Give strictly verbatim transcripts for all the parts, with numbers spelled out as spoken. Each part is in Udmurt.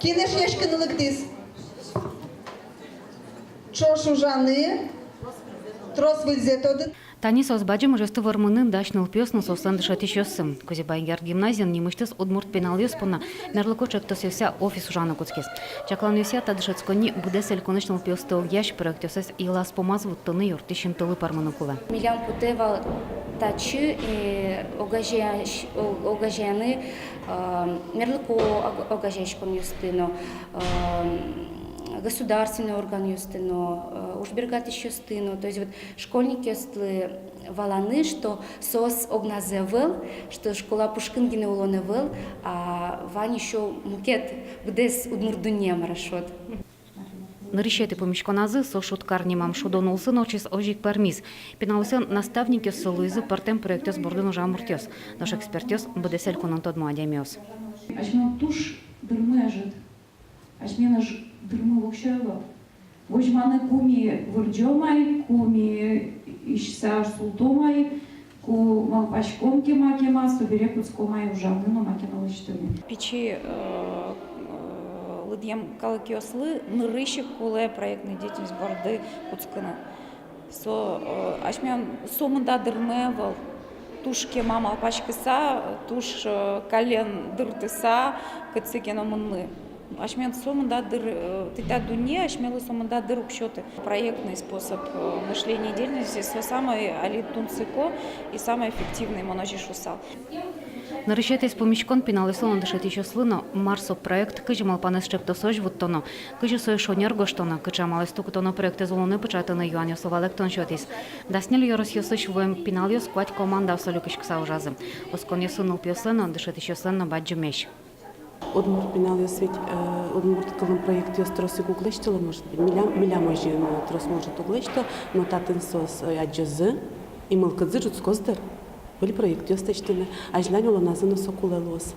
Пинешъяськыны лыктӥз. Ӵош ужаны, трос выльзэ тодыны. Тани соос бадӟым ужъёсты вормыны дась нылпиос но соослэн дышетӥсьёссы. Кузебай Герд гимназиын нимысьтыз удмурт пиналъёс понна мерлыко ӵектосъёсъя офис ужаны кутскиз. Чакланъёсъя, та дышетсконни быдэс элькунысь нылпиосты огъясь, проектъёссэс йылаз-пумаз вуттыны юрттӥсь интылы пӧрмыны кулэ. Милям потэ вал татчы, э, огазеясь-, о-, огазеяны, э, мерлыко ог-, огазеяськонъёсты но, э, государственной органъёсты но, э, уж бергатӥсьёсты но. То есть вот школьникъёслы валаны, что соос огназы ӧвӧл, что школа пушкын гинэ улон ӧвӧл, а вань ещё мукет быдэс удмурт дунне, мар-а шуод. Нырысетӥ пумиськоназы, со «Шудкар» нимо шудон улсын ортчиз, озьы ик пӧрмиз. Пиналъёслэн наставникъёссы луизы пӧртэм проектъёс бордын ужам муртъёс. Нош экспертъёс — быдэс элькунын тодмо адямиос. Асьмелэн туж дырмы ӧжыт. Асьмелэн ӧжыт дырмы воксё ӧвӧл. Возьманы, ку ми вырӟом ай, ку ми изьыса султом ай, ку малпаськом кема-кема, собере кутском ай ужаны но маке но лэсьтыны. Пичи, э, э, лыдъем калыкъёслы нырысь ик кулэ проектной деятельность борды кутскыны. Со, э, асьмелэн сомында дырмы ӧвӧл туж кема малпаськыса, туж, э, каллен дыртыса кытсы ке но мыныны. Асьмелэн сомында дыр, э, тӥ та дунне асьмелы сомында дыр уг сёты. Проектный способ, э, мышления и деятельности — со самой али тунсыко и самой эффективной, мон озьы шуысал. Нырысетӥез пумиськон пиналъёслы но дышетӥсьёслы но: мар со проект, кызьы малпанэз ӵектосозь вуттоно, кызьы сое шонер гожтоно, кыӵе амалъёсты кутоно проектэз улонэ пыӵатыны, юанъёслы валэктон сётӥз. Дас ньыль ёросъёсысь вуэм пиналъёс куать командаосы люкиськыса ужазы. Осконъёссы нылпиослэн но, дышетӥсьёслэн но бадӟымесь. Удмурт пиналъёс ведь, э, удмурт кылын проектъёс трос ик уг лэсьтыло, может быть, милям, милям озьы, э, трос, может, уг лэсьто, но татын соос, э, адӟозы и мылкыдзы ӝутскоз, дыр, выль проектъёс лэсьтыны, азьлань улоназы но со кулэ луоз.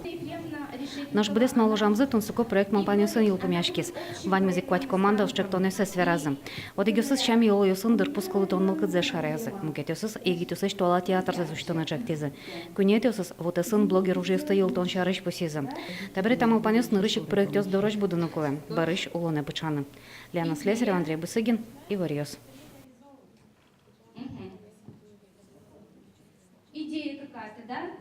Нош быдэс нуналозь ужамзы тунсыко проект малпанъёсын йылпумъяськиз. Ваньмыз ик куать командаос ӵектонъёссэс веразы. Одӥгъёсыз сям-йылолъёсын дырпус кылдытон мылкыдзэс шараязы, мукетъёсыз егитъёслэсь туала театрзэс усьтыны ӵектӥзы. Куинетӥосыз вотэсын блогер ужъёсты йылтон сярысь пусйизы. Табере та малпанъёс нырысь ик проектъёс дорозь будыны кулэ, бӧрысь улонэ пыӵаны. Лена Слесарева, Андрей Бусыгин, «Иворъёс». Мгм. Идея какая-то, да?